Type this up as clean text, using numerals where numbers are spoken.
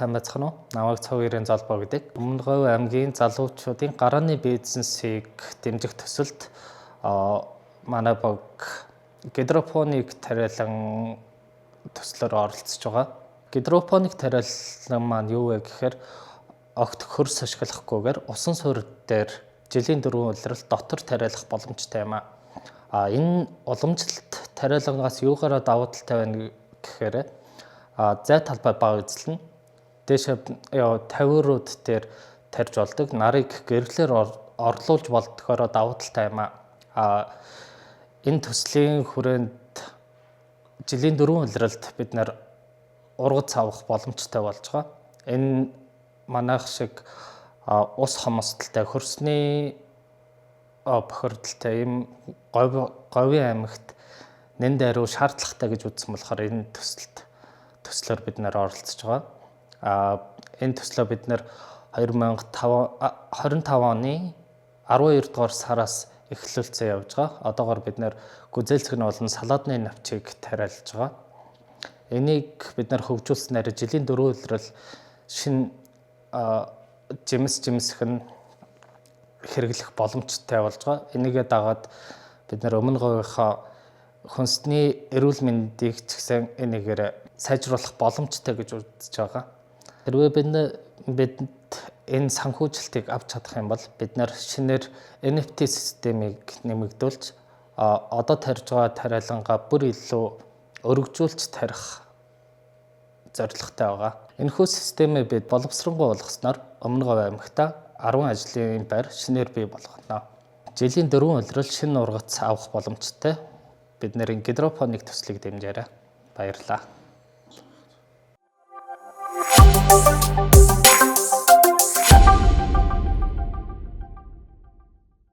Сайн байцгаана уу? Намайг Цогын Золбоо гэдэг. Өмнө Говь аймгийн залуучуудын гарааны бизнесийг дэмжих төсөлд манай баг гидропоник тариалан төслөөр оролцож байгаа. Гидропоник тариалан маань юу вэ гэхээр огт хөрс ашиглахгүйгээр усан суурь дээр жилийн 4 улирал дотор тариалах боломжтой юм аа. Энэ уламжлалт тариалангаас юугаараа давуу талтай байна гэхээр зай талбай бага эзэлнэ. Дээшээ тавиурууд дээр тарьж болдог. Нарыг гэрлээр орлуулж болдгоороо давуу талтай юм аа. Энэ төслийн хүрээнд жилийн 4 улиралд бид нар ургац авах боломжтой болж байгаа. Энэ манайх шиг ус хомсдолтой, хөрсний бохирдолтой ийм говийн аймагт нэн даруй шаардлагатай гэж үзсэн болохоор энэ төслөөр бид нар оролцож байгаа. Энэ төслөө бид нар 2025 оны 12 дугаар сараас эхлүүлсэн явж байгаа. Одоогоор бид нар гүзээлцгэн болон салаадны навчийг тариалж байгаа. Энийг бид нар хөгжүүлснээр жилийн 4 улирал шинэ жимсэх нь хэрэглэх боломжтой болж байгаа. Энийгээ дагаад бид нар Өмнө Говийнхаа хүнсний эрүүл мэндийг ч гэсэн энийгээр сайжруулах боломжтой гэж үзэж байгаа. Хэрвээ бид энэ санхүүжилтийг авч чадах юм бол бид нар шинээр NFT системийг нэмэгдүүлж, одоо тарьж байгаа тариалангаа бүр илүү өргөжүүлж тарих зорилготой байгаа. Энэхүү системээ бид боловсронгуй болгосноор Өмнө Говь аймагта 10 ажлын байр шинээр бий болгоно. Жилийн 4 улирал шинэ ургац авах боломжтой. Бид нарын гидропоник төслийг дэмжээрэй. Баярлалаа.